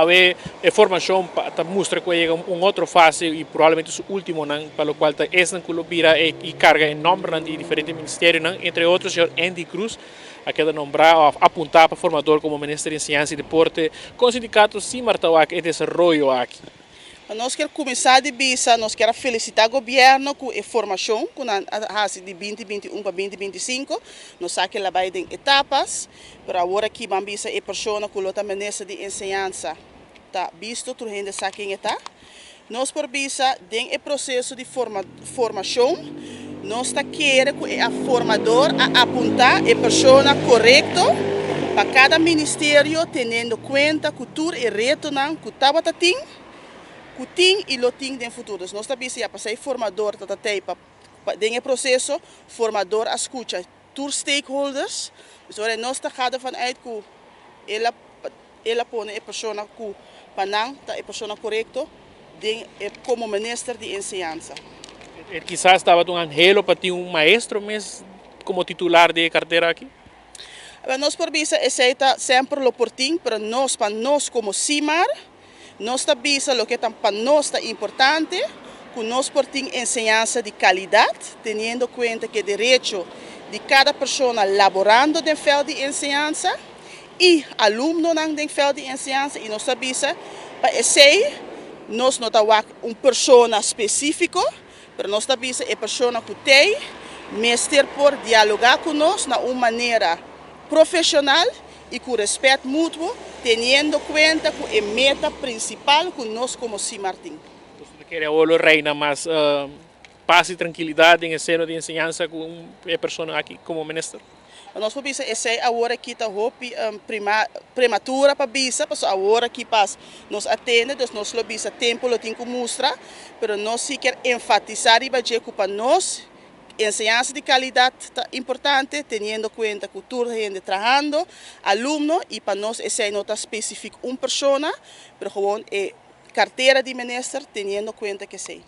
Awe e formacion ta mustra cu a yega un otro fase y probablemente su ultimonan, pa locual ta esnan cu lo bira y carga e nombernan di diferente ministerionan, entre otro señor Endy Croes a keda nombra of apunta pa formador como Minister di Enseñansa y Deporte. Con sindicato Simar ta wak e desaroyo aki? Nos kier cuminsa di bisa, nos kier a felicita gobierno cu e formacion cu nan a haci di 2021 pa 2025. Nos sa cu el a bay den etapas, pero awor aki ban bisa e persona cu lo ta Minister di Enseñansa ta bisto, tur hende sa ken e ta. Nos por bisa den e proceso di formacion, nos ta kere cu e formador a apunta e persona corecto pa cada ministerio, teniendo cuenta cu tur e retonan cu tabata tin, cu tin y lo tin den futuro. Dus nos ta bisa ya pasey formador ta tatey pa den e proceso, formador a scucha tur stakeholders. Dus ora nos ta gaat ervan uit cu el a pone e persona cu pa nan ta e persona corecto den como Minister di Enseñansa. Quizás tabata un anhelo pa tin un maestro mes como titular di e cartera aki? Nos por bisa esey ta semper lo por tin, pero nos pa nos como SIMAR, nos ta bisa loke ta pa nos ta importante, cu nos por tin enseñansa di calidad, teniendo cuenta cu e derecho di cada persona laborando den veld di enseñansa y alumnonan den veld di enseñansa, y nos ta bisa pa esey nos no ta wak un persona specifico, pero nos ta bisa e persona cu tey mester por dialoga cu nos na un manera profesional y cu respet mutuo, teniendo cuenta cu e meta principal cu nos como SIMAR tin. Bo kier awor lo reina mas paz y trankilidad den e seno di enseñansa cu e persona aki como minister? Nos por bisa esey awor aki ta hopi prematura pa bisa, pasobra awor aki pas nos atende, dus nos lo bisa tempo lo tin cu mustra, pero nos si kier enfatisa riba dje cu pa nos enseñansa di calidad ta importante, teniendo cuenta cu tur hende trahando, alumno, y pa nos esey no ta specific un persona, pero gewoon e cartera di minister, teniendo cuenta cu esey.